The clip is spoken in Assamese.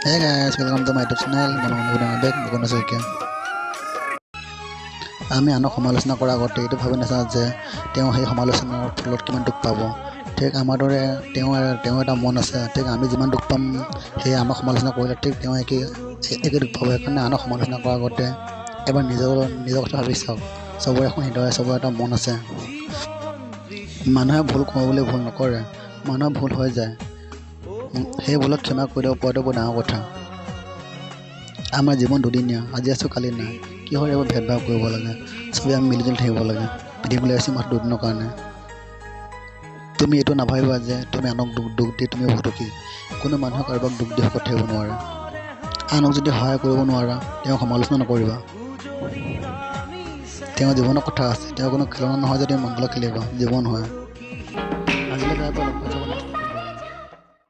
Hey guys, welcome to my YouTube channel. মোৰ নাম মুকুন্দ বেগ, মুকুন্দ শইকীয়া। আমি আনক সমালোচনা কৰাৰ আগতে এইটো ভাবি নাচাওঁ যে তেওঁ সেই সমালোচনাৰ ফলত কিমান দুখ পাব। ঠিক আমাৰ দৰে তেওঁ এটা মন আছে, ঠিক আমি যিমান দুখ পাম সেই আমাক সমালোচনা কৰিলে ঠিক তেওঁ একে একে দুখ পাব। সেইকাৰণে আনক সমালোচনা কৰাৰ আগতে এবাৰ নিজৰ কথা ভাবি চাওক। চবৰে এখন হৃদয়, চবৰে এটা মন আছে। মানুহে ভুল কৰোঁ বুলি ভুল নকৰে, মানুহৰ ভুল হৈ যায়। সেই ভুলক ক্ষমা কৰি দিব পৰাটো বৰ ডাঙৰ কথা। আমাৰ জীৱন দুদিনীয়া, আজি আছোঁ কালি নাই। কিহৰ এইবোৰ ভেদভাৱ কৰিব লাগে? চবেই আমি মিলিজুলি থাকিব লাগে। পৃথিৱীলৈ আহিছোঁ মাত্ৰ দুদিনৰ কাৰণে। তুমি এইটো নাভাবিবা যে তুমি আনক দুখ দি তুমি বহুত সুখী। কোনো মানুহে কাৰোবাক দুখ দি সুখত থাকিব নোৱাৰে। আনক যদি সহায় কৰিব নোৱাৰা, তেওঁক সমালোচনা নকৰিবা। তেওঁৰ জীৱনৰ কথা আছে, তেওঁৰ কোনো খেলনা নহয় যে তুমি মন গ'লে খেলিবা। জীৱন হয়।